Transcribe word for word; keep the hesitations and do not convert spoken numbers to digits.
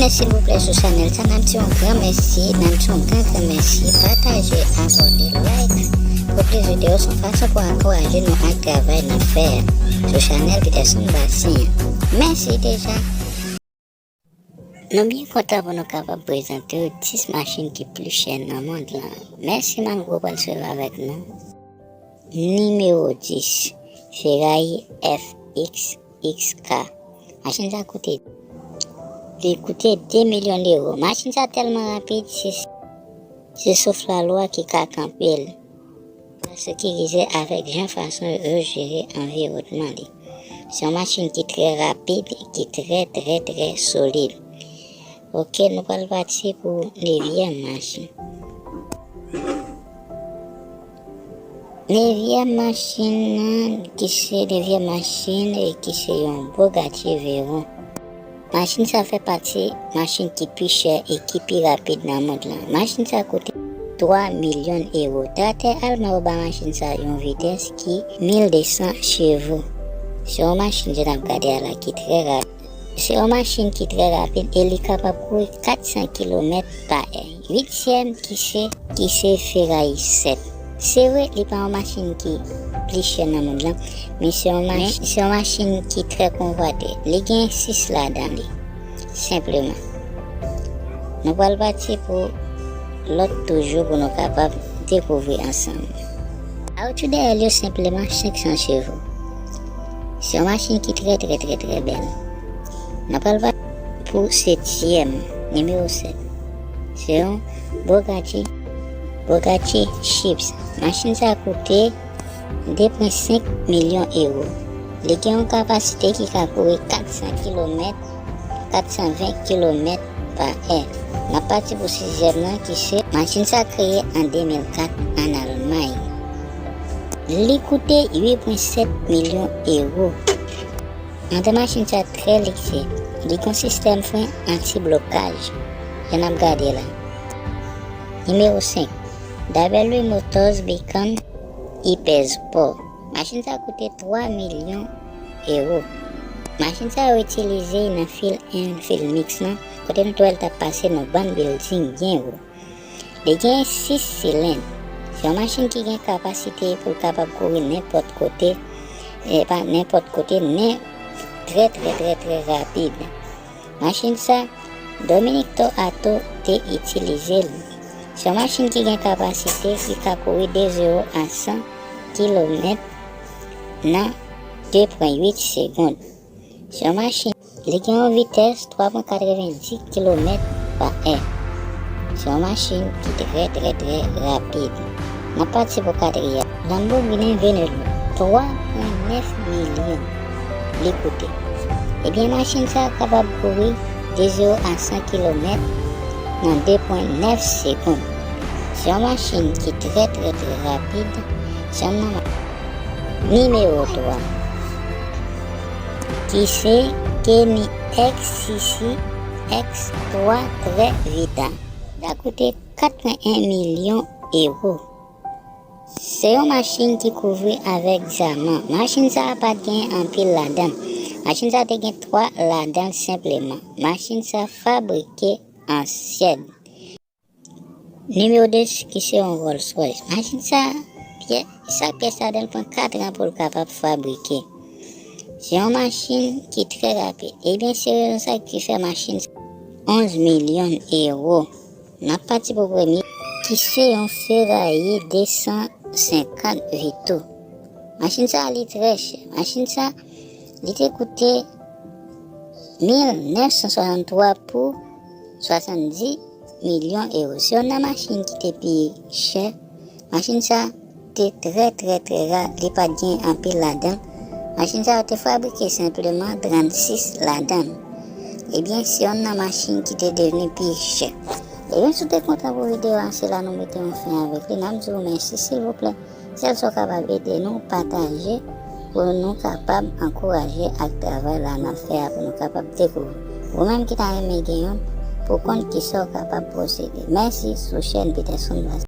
Silvouplè, sou chanèl sa, n ap di yon gran mèsi, n ap di yon gran, gran mèsi. Pataje, abòne, like. Pou plis videyo, se yon fason pou ankouraje nou ak travay n ap fè a sou chanèl Peterson Bassin an. Mèsi deja. Nou byen kontan pou nou kapab prezante w dis machin ki pli chè nan mond lan. Mèsi, Mango pral swiv avèk nou. Nimewo dis, Ferrari F X X K. Machin sa koute, li koute de milyon ewo. Machin sa tèlman rapid, se, se souf lalwa ki ka kanpe l. Paske ki rize avèk jan fason yo jere anviwònman li. Se yon machin ki trè rapid, ki trè, trè, trè solid. Ok, nou pral pati pou nevyèm machin. Nevyèm machin nan, ki se nevyèm machin e ki se yon Bugatti Veyron. Machin sa fè pati machin ki pi chè e ki pi rapid nan mond lan. Machin sa koute twa milyon ewo. Traktè alman yo ba machin sa yon vitès ki mil de san chevo. Se yon machin jan n ap gade a la ki trè rapid. Se yon machin ki trè rapid e li kapab kouri kat san kilomèt pa è. Uityèm ki se, ki se Ferrari sèt. Se vre, li pa yon machin ki pli chè nan mond lan, men se yon mach-, se yon machin ki trè konvwate. Li gen sis ladan li, senpleman. Nou pral pati pou lòt toujou pou nou kapab dekouvri ansanm. Awoutchou dèyè l yo senpleman senk san chevo. Se yon machin ki trè, trè, trè, trè bèl. N ap pral pati pou setyèm, nimewo sèt. Se yon Bugatti, Bugatti Chips. Machin sa koute de pwen senk milyon ewo. Li gen yon kapasite ki ka kouri kat san kilomèt, kat san ven kilomèt pa è. N ap pati pou sizyèm nan ki se, machin sa kreye an de mil kat an Almay. Li koute uit pwen sèt milyon ewo. Montè machin sa trè likse. Li gen yon sistèm fren anti-blokaj. Jan n ap gade la. Nimewo senk, W Motors Beacon Hypersport. Machin sa koute twa milyon ewo. Machin sa yo itilize nan Fil N, Fil Mix lan, kote nou t wè l t ap pase nan bann bilding byen wo. Li gen sis silenn. Se yon machin ki gen kapasite pou l kapab kouri nenpòt kote, e pa nenpòt kote, nen trè, trè, trè, trè rapid. Machin sa, Dominique Toato te itilize l. Se yon machin ki gen kapasite ki ka kouri de zewo a san kilomèt nan de pwen uit segonn. Se yon machin, li gen yon vitès twa pwen katrevenndis kilomèt pa è. Se yon machin ki trè, trè, trè rapid. N ap pati pou katriyèm. Lamborghini Veneno, twa pwen nèf milyon li koute. Ebyen, machin sa kapab kouri de zewo a san kilomèt nan de pwen nèf segonn. Se yon machin ki trè, trè, trè rapid. Se yon machin. Nimewo twa, ki se Kenny X C C X twa Trè Vita. Li koute kat pwen en milyon ewo. Se yon machin ki kouvri avèk dyaman. Machin sa a pa t gen anpil ladan l. Machin sa a te gen twa ladan l senpleman. Machin sa fabrike an Syèd. Nimewo de, ki se yon Rolls Royce. Machin sa, pyè-, chak pyès ladan l pran kat an pou l kapab fabrike. Se yon machin ki trè rapid. Ebyen, se rezon sa ki fè machin sa onz milyon ewo. N ap pati pou premye, ki se yon Ferrari de san senkant Vito. Machin sa, li trè chè. Machin sa, li te koute mil nèf san swasanntwa pou swasanndis milyon ewo. Se youn nan machin ki te pi chè. Machin sa te trè, trè, trè ra. Li pa t gen anpil ladan l. Machin sa yo te fabrike senpleman trannsis ladan l. Ebyen, se youn nan machin ki te devni pi chè. Ebyen, si w te kontan pou videyo a, se la nou mete yon fen avèk li. N ap di w mèsi, silvouplè. Sèl sa w kapab ede nou, pataje pou nou kapab ankouraje ak travay la n ap fè a, pou nou kapab dekouvri. Ou menm ki ta renmen gen youn, pou konn kisa w kapab posede. Mèsi, sou chèn Peterson Bas.